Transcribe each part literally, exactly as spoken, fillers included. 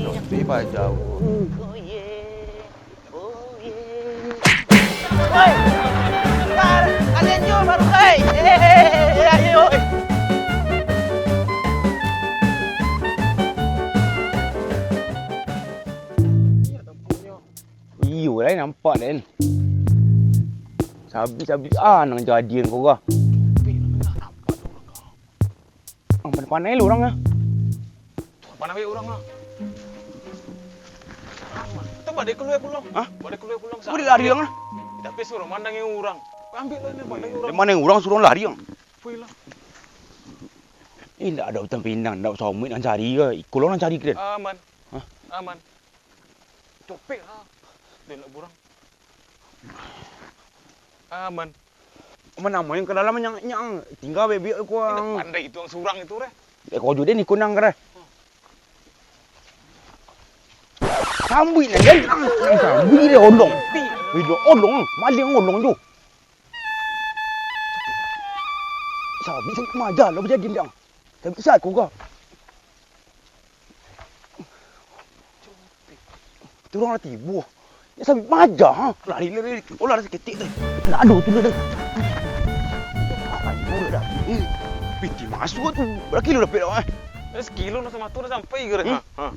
Lopi bajau. Woi, kalian juo baru, hei! Hehehe, ayo! Iyo lai nampak den. Sabik-sabik ah nan jadian ko ga. Ang pandai-pandai lo urang ah. Pandai urang ah. Tu badai kalua pulang. Hah? Badai kalua pulang. Kok dilari urang ah? Tapi suruah mandangi urang. Ambiak lah ni pandangi urang. Mandangi urang suruah lari ang. Pulang. Eh, indak ado utang pinang, indak usah omet nan cari ka. Iko lo nan cari keren. Aman. Hah? Aman. Copek lah. Dia nak burang. Aman. Aman, aman yang ka dalam nyang, nyang tingga bebek ko ang. Pandai itu ang surang itu deh. Dek ko jo den iko nang kere. Sambuik nan den, ang, ang sambuik deh odong. Wih, do odong, maling odong jo. Sabik, sabik maja lo bajadi ndang. Sabik saku ka. Tu urang lah tibo. Ya sabik maja ha. Lari, lari, lari. Oh, lari saketek tu. Nak ado tu dah. Ayo dah. Piti masuk tu. Bara kilo dapek dah eh. Eh, sekilo nak sama tu dah sampai ke dah. Hmm? Ha. Ha.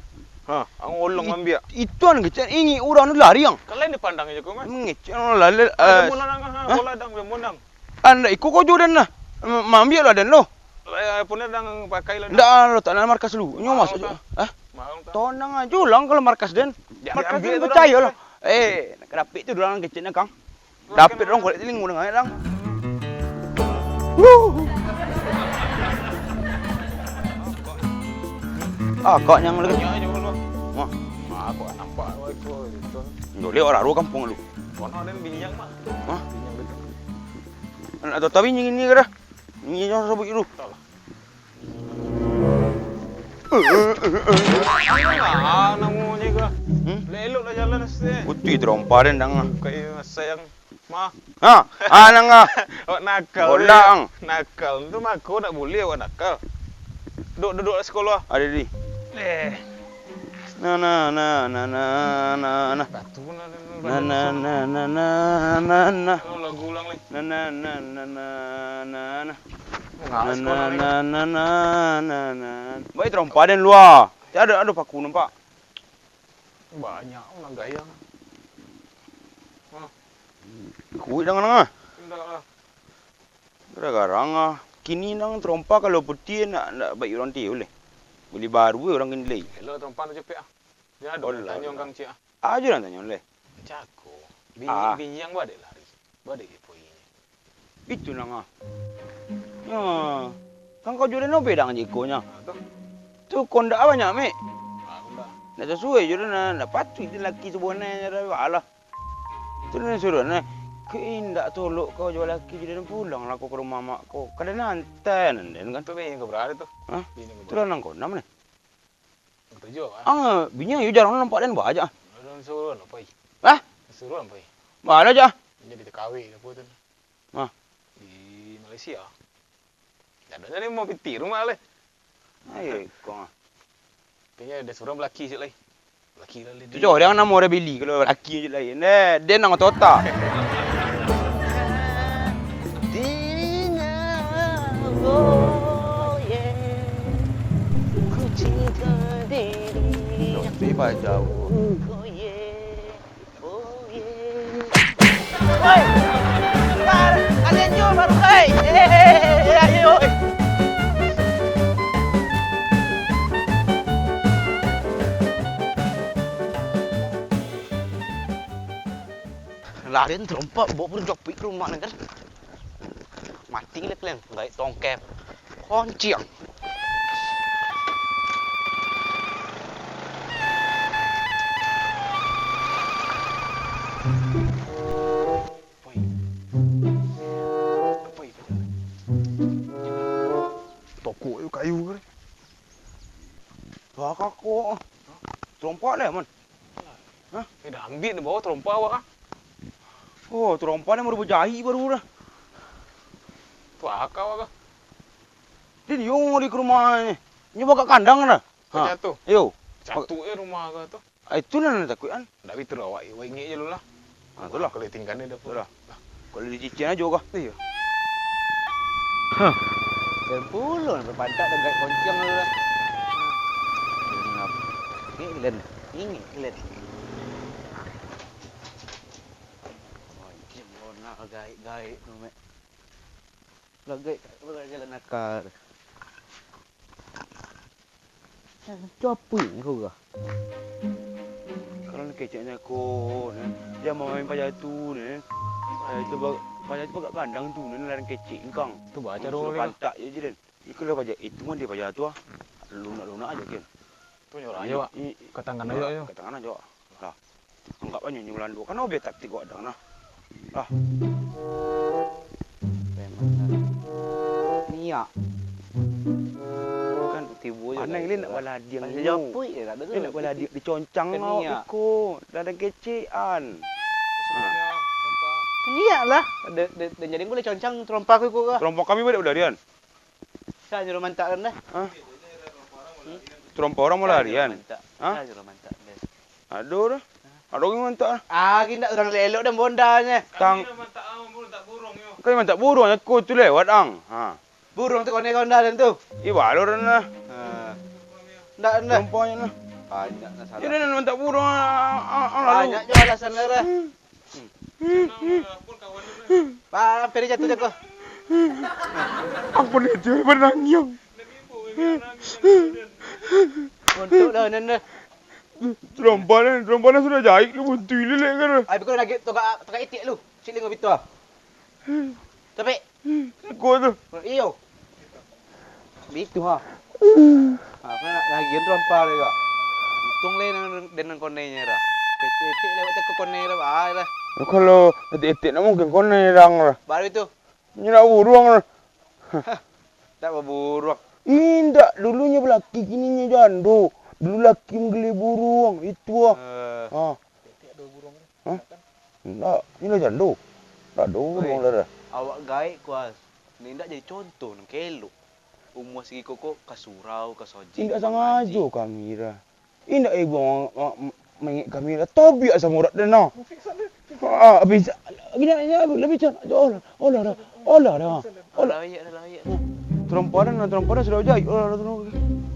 Ha, ang olong ambiak. Itu an kecek ingin urang tu lari ang. Kalian dipandang aja kau mah. Mengecek orang lalu. Ada monang ha, bola dang, ada monang. Anda iko kau jo den lah. Mambiak lah den lo. Lah, ya, punya dang pakai lah. Ndak lo, tak nak markas lu. Nyo masuk. Hah? Tonang aja ulang kalau markas den. Markas den percaya lah. Eh, nak rapik tu orang kecil nak kang. Dapet orang korek telingo dengan dang. Wuh. Ah, kak nyang lagi. Wah, aku nampak aku itu. Nggak lihat orang kampung lu. Kono ada minyak mah. Hah? Minyak betul. Anak tatawi nyingi ni kira. Nyingi orang sebut itu. Ah, namonyo ko. Hmm? Elok lah jalan sih. Putih terompa den dang ah. Kayak sayang. Ma. Ha, ah nang ah. Awak nakal. Bolang. Nakal tu mako nak boleh awak nakal. Duduk duduk sekolah. Ada di. Eh. Na na na na na na na. Batu na na na na na na na. Lagu ulang leh. Na na na na na na na. Na na na na na na. Baik terompa den lua. Tiada ada paku nampak. Banyak nak gayang. Kuik dangan ah. Indak lah. Gara-gara ah. Kini nang terompa kalau putih nak nak baik orang tiyo leh. Beli baru orang kini lai. Elok terompa tu cepek ah. Dia ada tanyo kang cik ah. Aja nang tanyo leh. Cako. Bini bini yang badek lari. Badek poinyo. Itu nang ah. Nyo. Kan kau juo den obe dang jiko nyo. Tu kondak banyak mek. Nak sesuai juo den nak patuik den laki sebenarnyo dah alah. Tu nan suruah nah. Ke indak tolok kau juo laki juo den pulang lah kau ka rumah mak kau. Kada nantai nan den kan. Tu bini kau berada tu. Hah? Bini kau berada. Tu lah nang kau enam ni. Tujuh ah. Ah, bini yo jarang nampak den baja. Orang suruah nak pai. Hah? Suruah nak pai. Mana ja? Jadi T K W ke apa tu? Hah? Di Malaysia. Dak ado jadi mau piti rumah leh. Ayo kau. Kayaknya ada seorang lelaki je lai. Lelaki lah. Tu cowok dia nama orang beli kalau lelaki je lain. Eh, dia nama Tota. Dirinya, oh yeah. Ku cinta dirinya. Lopi bajau. Oh yeah. Woi! Kalian juo baru, hei! Hehehe, ayo! Larian terompak, bawa pun jopik ke rumah ni kan. Mati lah kalian, gaek tongkep. Konciang. Tokok tu kayu ke? Bakako. Terompak lah, Man. Hah? Eh, dah ambil ni bawa terompa awak ah. Oh, terompa ni baru bajahik baru dah. Tu akal awak ah. Dia dio ngori ke rumah ni. Nyo bakak kandang dah. Ha. Pacatu? Iyo. Pacatu je rumah ko tu. Ah, itulah nan takuik an. Ndak bitulah awak, awak ingek je lu lah. Ah, tu lah. Kalau tinggan dia dah. Tu lah. Kalau dicician aja kah? Iyo. Hah. Dan pulo sampai pantak dan gaik koncang tu lah. Ingek kalian. Ingek kalian. Koncang kau nak gaik-gaik tu, Mek. Lah gaik, lah gaik jalan akal. Capuik kau kah? Kalau nan kecek nyo ko, nah. Jan main paja tu, nah. Paja tu ba-, paja tu bagak kandang tu, nah, larang kecek engkang. Tu baca. Suruh pantak je, je, den. Iko lah paja, itu mah dia paja tu, ah. Lunak-lunak aja, kian. Tu nyo rayo, ah. I-, i-, katangan aja, ayo. Katangan aja. Lah. Anggap anyo nyo Balando. Kan obe taktik wak dang nah. Lah. Niak. Kan tibo je. Anang ni nak baladiang. Japuik je tak ada tu. Nak baladiang diconcang awak iko. Ladang kecekan. Ha. Niak lah. De, de, de jadi boleh concang terompa aku iko kah? Terompa kami boleh baladian. Sa nyuruh mantak kan dah. Hah? Hmm? Terompa urang mau larian? Sa nyuruh mantak. Hah? Sa nyuruh mantak dah. Aduh dah. Aduh, urang mantak ah. Ah, indak urang elok-elok dan bondanyo. Tang- Kami mantak buruang nyo. Kami mantak buruang, aku tu lewat ang. Ha. Buruang tu konek honda dan tu. Ih, balur dah. Ha. Ndak, ndak. Terompanyo lah. Banyak lah salah. Ini nan mantak buruang, ah, ah, ah, lalu. Banyak je alasan lah dah. Hmm. Pak, hampir jatuh je ko. Ampun, itu benangiang. Untuk lah, nan dah. Terompa lah, terompa lah sudah jahit ke buntu lilek kan. Ai, biko lagi togak, togak itik lu. Cik Lingo bitua. Tapi Kuat tu. Iyo. Bitu ha. Ha, kan lagian terompa lagi. Untung le nan, den nan konenyo dah. Etek-etek lewat cako konenyo dah, bae lah. Kalau etek-etek nak mungkin konenyo dang lah. Baru itu. Nyo nak buruang lah. Hah, tak baburuang. Indak, dulunyo balaki, kininyo jando. Dulu laki manggeli buruang, itu ah. Eh. Ha. Hah? Indak, ino jando. Ndak ado buruang lah dah. Awak gaek, Kuas. Ni indak jadi contoh nan ka elok. Umua sagiko ko ka surau, ka sojik. Indak sangajo kami dah. Indak ibo ma-, ma-, maingek kami dah. Tobiak samo urat den nah. Ha, bisa. Gini, gini, lebih can. Olah, olah dah. Olah dah. Olah. Alah, iya, alah, iya. Terompa dah, terompa dah sudah jahit. Olah dah, terompa.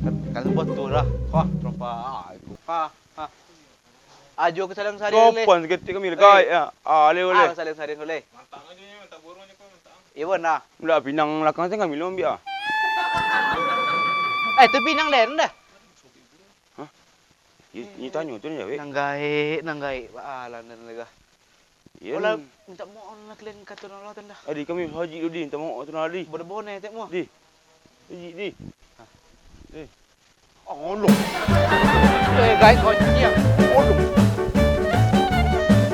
Kan, kan buat tu dah. Wah, terompa. Ah, itu. Ha, ha. Ajo ka salang sari leh. Sopan saketek kami leh, gaek, ya. Ah, leh, leh. Ah, salang sari leh. Mantang ajo nyo, mantang burung ajo ko, mantang. Iyo, nah. Ulah pinang lakang sen kami lo ambiak, ah. Eh, tu pinang den dah. Hah? Ni, ni tanyo tu ni, Jawek. Nan gaek, nan gaek. Baa lah nan lega. Iyo. Olah, minta maaf lah kalian kato nan lah tanda. Adi kami Haji Dudi, minta maaf tu nah, Di. Bodoh-bodoh ni, tek mu. Di. Haji, Di. Hah? Di. Allah. Eh, gaek kau ni, ya. Allah.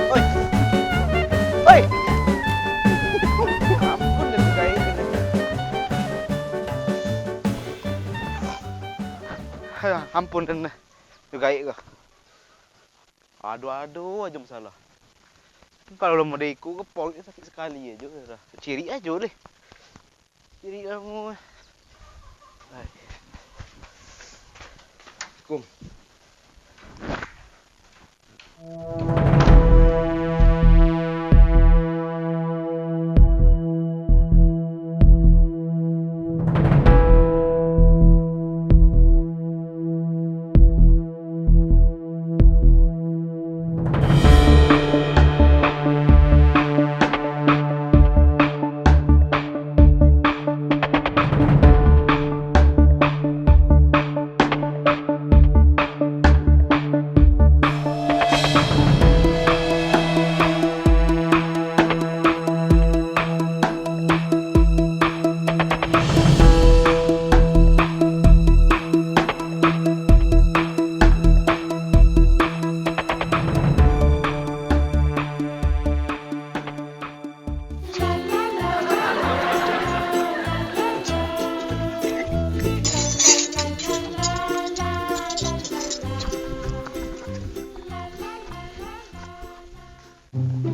Oi. Oi. Ampun, dah gaek. Ampun, dah. Dah gaek kau. Ado-ado ajo masalah. Kalau lah mode iko ko, paruik sakik sakali ajo lah. Cirik ajo leh. Cirik kamu. Ai. Assalamualaikum.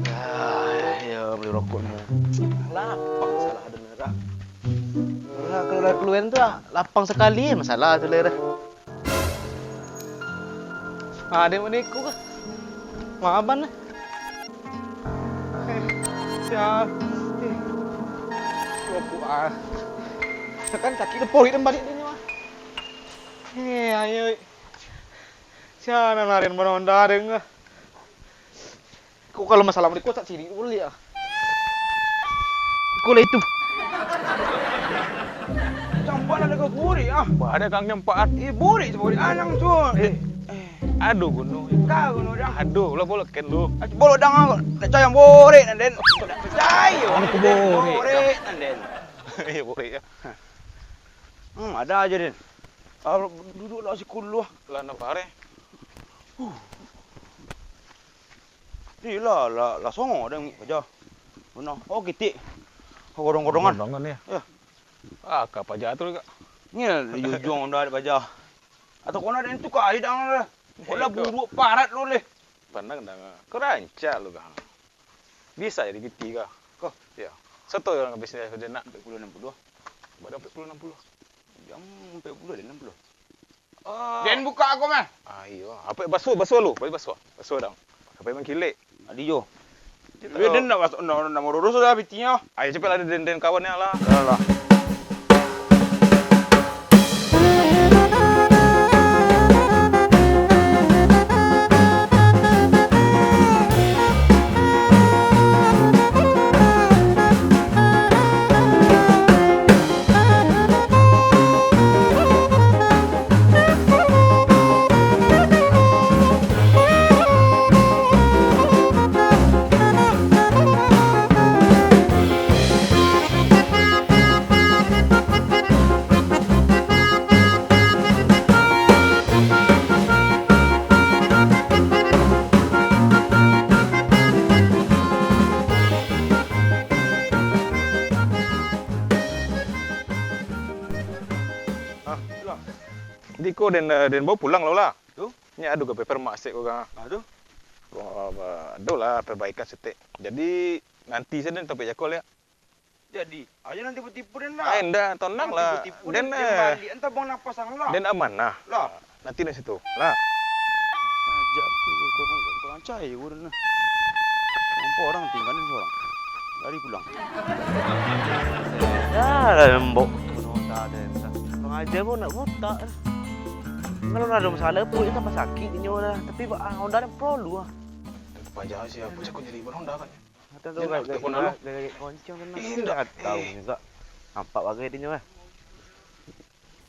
Ah, yo, bali rokok ni. Lapang salah ado ni, Ra. Lah, kalau lah kaluar tu, ah, lapang sakali masalah tu, Ra. Ah, den maniku kah? Maban lah. Eh, sia. Eh. Lopo ah. Kan kaki depo den baliak den nyo ah. Eh, ayo. Sia nan larian Honda den kah? Kok kalau masalah mereka tak ciri boleh ah. Kok lah itu. Campak lah dekat burik ah. Bah, ada kang nyampak ah. Eh, burik tu burik. Alang tu. Eh, eh. Aduh, gunung. Ka gunung dah. Aduh, lah boleh ken lu. Bolok dang ah. Nak cayang burik nan den. Nak percaya. Anu ke burik. Burik nan den. Iya, burik ya. Hmm, ada aja den. Ah, duduk lah siku dulu ah. Lah nak pare. Huh. Ni lah, lah, lah songo den paja. Mana? Oh, kitik. Godong-godongan. Godongan ya. Ya. Ah, ka paja tu kak. Ni lah di ujung dah ada paja. Atau kau nak den tu ka air dang lah. Kau lah buruk parat lu leh. Pandang dang. Kau rancak lu kak. Bisa jadi piti kah? Kah? Ya. Sato urang habis ni sajo nak. Ampek puluah, anam puluah. Bada ampek puluah, anam puluah. Jam ampek puluah dan anam puluah. Ah. Den buka aku mah. Ah, iyo. Apo baso, baso lu? Bali baso. Baso dang. Sampai mangkilek. Adi jo. Iyo, den nak baso, nak, nak marurus sudah pitinyo. Ayo, cepet lah den, den kawan lah. Alah. Ah, itulah. Di ko den, den bao pulang lo lah. Tu? Nyo ado ka paper mak sek ko kan. Ah, tu? Ko, ado lah perbaikan setek. Jadi, nanti sajo den tampek jako liak. Jadi, aja nan tipu-tipu den lah. Ai, ndak, tonang lah. Tipu-tipu den, den, eh, baliak, antah buang napas ang lah. Den amanah. Lah. Nanti di situ. Lah. Ajak tu, kurang, kurang cai urang nah. Nampak orang tinggal ni seorang. Lari pulang. Dah lah lembok. Honda den dah. Kurang aja pun nak buta. Kalau ado masalah, perut tambah sakit inyo dah. Tapi, ah, Honda den perlu ah. Paja siapa cakap jadi Honda kan? Kata tu, dia nak telepon lalu. Dia lagi koncong tu nah. Indak. Tahu juga. Nampak bagai dia nyo, eh.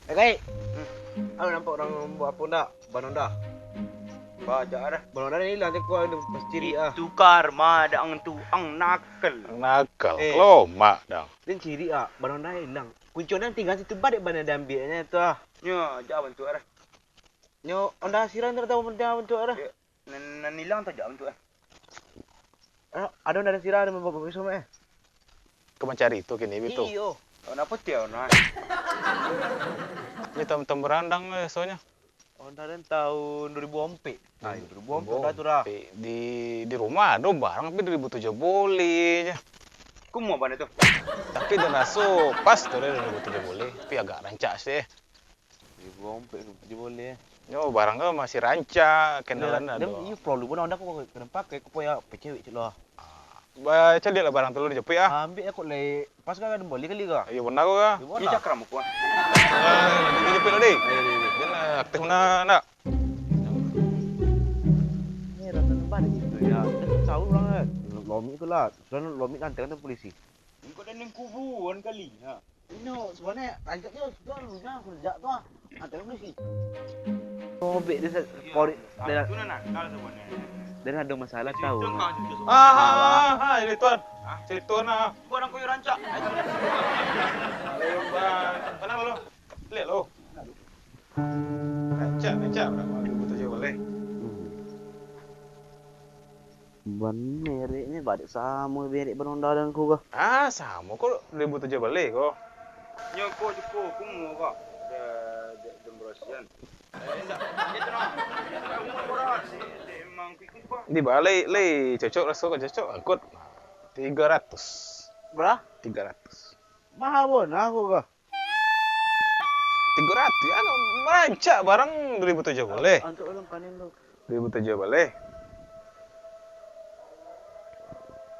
Eh, Kai. Hmm. Alu nampak urang buat apo ndak? Ban Honda. Bajak dah. Ban Honda ni ilang, tiko ado pas cirik ah. Itu karma dang tu, ang nakal. Nakal. Eh. Kelomak dang. Din cirik ah, ban Honda ilang. Kunci Honda tinggal situ, baliak ban diambiaknyo tu ah. Nyo, jak bantuak dah. Nyo Honda sirah tu tahu dia bantuak dah. Ya. Nan, nan ilang tajak bantuak, eh. Ah, ado ndak ado sirah, ado babak-babak semua, eh. Kau mancari tu kini, betul? Iyo. Kau napa tiau, nah? Ni tam-, tam berandang, eh, soalnya. Honda den tahun dua ribu ompek. Ah, iyo, dua ribu ompek dah tu dah. Di, di rumah ado barang, tapi dua ribu tujuah boleh je. Kau mau apa tu? Tapi den raso pas tu dah dua ribu tujuah boleh, tapi agak rancak sih. Dua ribu ompek tu boleh. Yo, barang ko masih rancak, kendaraan ado. Iyo, perlu pun Honda ko kena pakai, ko payah cewek cik lah. Ah, ba-, caliak lah barang tu lu dijepit ah. Ambiak ko lai, pas kan boleh kali ka? Iyo, benar ko ka? Iyo, benar. Cakram ko. Ah, dijepit lah, deh. Iyo, iyo, iyo. Dia lah aktif benar, nak. Ni rasa lembah di situ, ya. Tahu orang, eh. Lomik tu lah. Sudah lomik kan, kan tu polisi. Engkau dah nengkubuan kali, ha. Ino, sebenarnya rancaknyo tu anu, nah, aku jak tu ah. Antara polisi. Robek dia sa-, pori-, dia, tu nak nakal sebenarnya. Dia ado masalah tahu. Ah, ah, ah, ah, ini tuan. Ah, si tuan ah. Kau nak kuyuh rancak. Ayo, Bang. Tenang dulu. Lihat lo. Rancak, rancak. Berapa ribu tujuah boleh? Hmm. Ban mereknyo badik samo merek ban Honda den ko kah? Ah, samo ko, dua ribu tujuah baleh ko. Nyo ko cukup kumuah, Pak. Ada, ada, ada berasihan. Eh, indak. Itu nah. Itu nah, umur orang. Di, di, emang kuikun, Pak. Di balai, lai, cocok raso ko cocok, angkut. Tiga ratus. Berapa? Tiga ratus. Mahal pun, aku kah? Tigo ratuih, anu, marancak barang duo ribu tujuah baleh. Antuk ulun panen tu. Dua ribu tujuah baleh.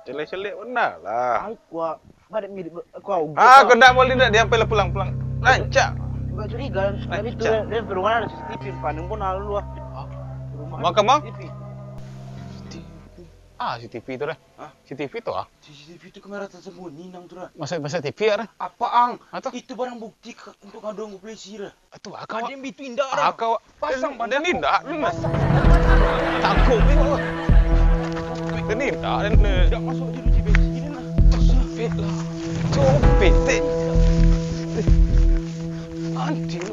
Caliak-caliak bana lah. Ai, kua, badan mirip kua. Ah, kau ndak boleh ndak, diam, pulang, pulang. Rancak. Agak curiga, tapi tu. Rancak. Dia, dia rumah ada C C T V, pandang pun lalu ah. Hah? Rumah ada C C T V. Maka, Bang? C C T V. Ah, C C T V tu dah. Hah? C C T V tu ah. C C T V tu kamera tersembunyi nang tu dah. Masa, masa T V ah dah. Apa, Ang? Ah, tu. Itu barang bukti ka-, untuk ngadu ka polisi dah. Atuh, ah, kau. Kadang bitu indak, ah, kau. Pasang, dan, dan indak, lu. Pasang. Tangkok ni, kau. Dan indak, dan, eh. Indak masuk di ruji bensin lah. Copet lah. Copet, eh. Anjing.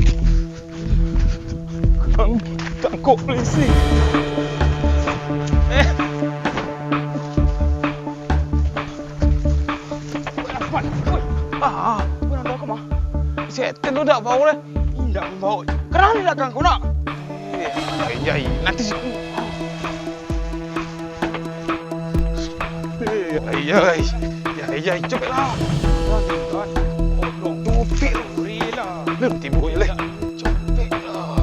Tang-, tangkok polisi. Eh. Woi, Rahman, woi. Ah, ah. Woi, nanda aku mah. Setan tu dak bau deh. Indak bau. Kenali dah kan kau nak? Eh, jai, jai. Nanti si-, eh, jai, jai. Jai, jai. Cepatlah. Cepatlah. Nanti bukanya leh. Capek lah.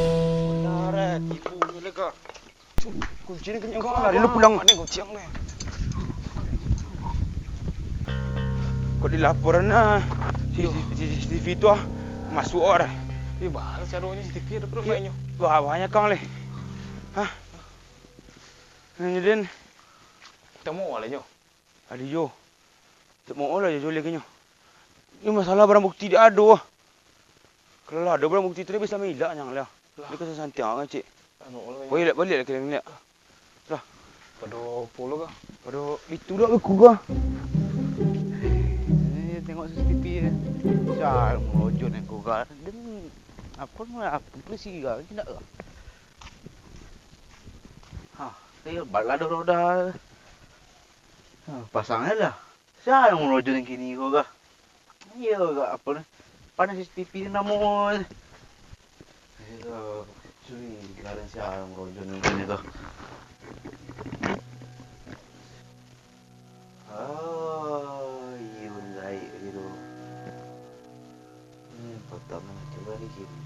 Bentar, eh, tipu ni lega. Kunci ni kenyang. Kau lari lu pulang. Ni kuciang ni. Kok dilaporan ah, si, si, si, C C T V tu ah, masuk orang. Di mana si Arwah ni C C T V ada perlu mainyo? Wah, banyak kang leh. Hah? Ini den. Tamu awak lah nyo. Ado jo. Dak mau lah jo lagi nyo. Ini masalah barang bukti dak ado ah. Kalau lah ado barang bukti tu, dak bisa mailak nyang lah. Lah. Dia kesan santiang kan, cik. Anu, lah, baliak, baliak lah kalian liak. Lah. Pado pulo kah? Pado itu dak beku kah? Ini tengok C C T V ya. Sial, merojo ni kau kah? Dan apa, apa polisi kah? Tidak kah? Hah, saya balado roda. Ha, pasang aja lah. Sia nan marojo nan kini ko kah? Iyo kah, apo ni? Panas C C T V ni namo. Iyo, curiga den sia nan marojo nan kini ko. Ah, iyo, gaek gitu. Hmm, patang macam ni kini.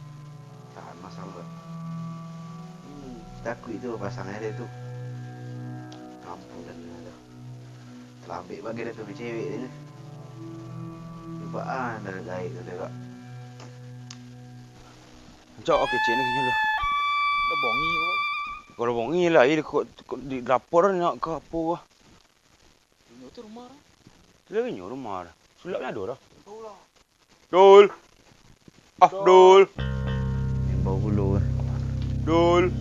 Tahan masalah. Hmm, takuik tu pasang aja tu. Ampun, dah tu. Talambek bagai dah tu bacewek tu. Lupa ah, dah gaek tu dah. Cok, oke, cek ni kini lah. Dah bongi ko. Kalau bongi lah, ini kok, kok di lapor nak ke apa kah? Inyo tu rumah. Tu lagi nyo rumah dah. Sulap ni ado dah. Tahu lah. Dul. Ah, Dul. Imbau pulo, eh. Dul.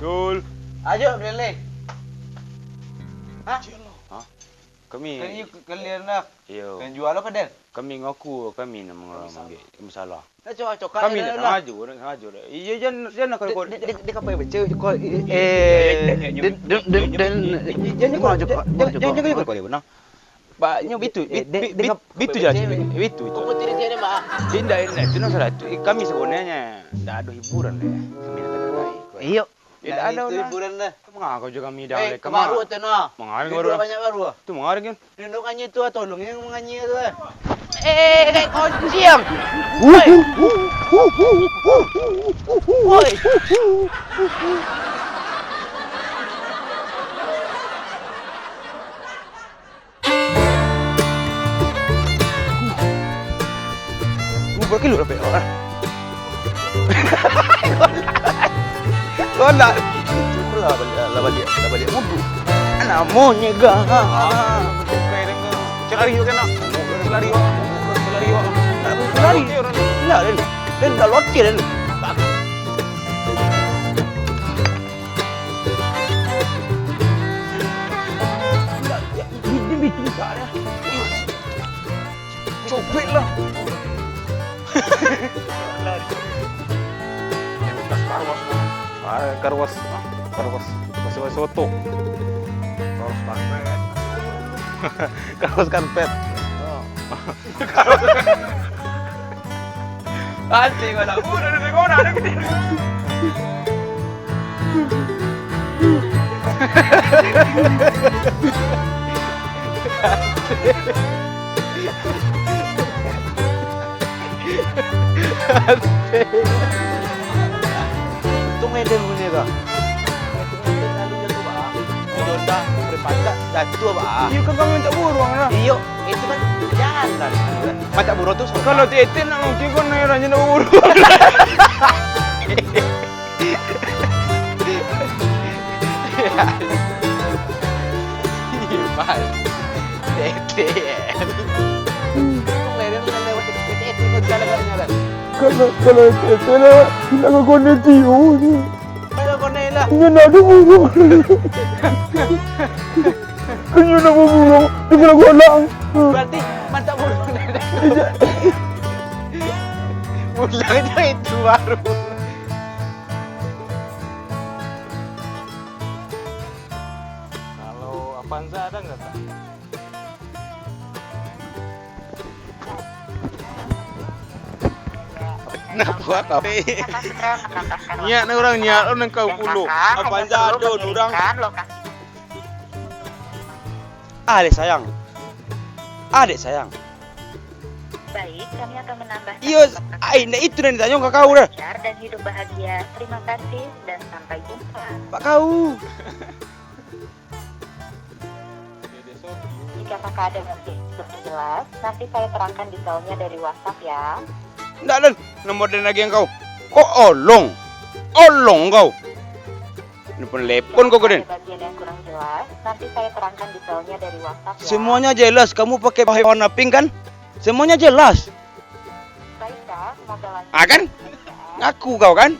Dul. Ajo, Blele. Hah? Hah? Kami. Kami kalian lah. Iyo. Kalian jual apa, Den? Kami ngaku, kami nak mangga-, masalah. Nak cokak-cokak. Kami nak lah. Sangajo, nak sangajo. Iyo, jan, jan nak kau. Dek, dek, dek, apa yang baca? Cokak, eh, den, den, den, den, jan, jan kau cokak, jan, jan, jan kau cokak dia, benar. Ba, nyo bitu, eh, bit-, dek, bit-, dek, bit-, bitu je. Bitu, bitu. Kau putih dia ni, Mak. Indak, indak, itu nah salah tu. Eh, kami sebenarnya ndak ado hiburan deh. Kami nak kena naik. Iyo. Indak ado hiburan dah. Manga kau jo kami dah, eh, leh, kama? Baru tu nah. Manga kau baru? Banyak baru ah. Tu manga kan? Nunduk nganyia tu ah, tolong yang manganyia tu ah. Eh, dek kuciang. Woi. Woi. Berapa kilo dapek awak? Kau nak. Lah baliak, lah baliak, lah baliak wudu. Namonyo gah. Cari yuk kena. Cari yuk. Cari yuk. Cari. Lah, den. Den dah lotir, den. Copek lah. Karuas. Ah, karuas. Ah, karuas. Masih, masih soto. Karuas pakai. Kaos karpet. Oh. Anjing, anak muda, anak muda, anak muda. Untung eden bunyi tu. Untung eden lalu jatuh, bah. Di Honda, berpasak, jatuh, bah. Iyo, kan kami minta buruang lah. Iyo, itu kan jalan. Minta buruang tu susah. Kalau di eden nak mungkin kau naik orang je nak buruang. Iya, Bang. T T L. Kok leren lewat T T L kok jalan-jalan? Kalau, kalau T T L lah, nak ke konek Tio ni. Kalau konek lah. Inyo nak ado burung. Inyo nak burung. Di pulau golang. Berarti mantap burung. Pulang aja itu baru. Kalau Avanza ada nggak, Kak? Nah, buat apa? Nyiak ni urang nyiak lo nang kau pulo. Avanza ada urang. Ah, dek sayang. Ah, dek sayang. Baik, kami akan menambahkan. Iyo, ai, ndak itu nan ditanyo ka kau dah. Lancar dan hidup bahagia. Terima kasih dan sampai jumpa. Pak kau. Jika kakak ada ngerti belum jelas, nanti saya terangkan detailnya dari WhatsApp ya. Ndak, Dan. Nomor den lagi yang kau. Kok olong? Olong kau. Ini pun lepon kau, Koden. Ada bagian yang kurang jelas, nanti saya terangkan detailnya dari WhatsApp ya. Semuanya jelas, kamu pakai pakai warna pink kan? Semuanya jelas. Baik, Kak, semoga lancar. Ah, kan? Ngaku kau kan?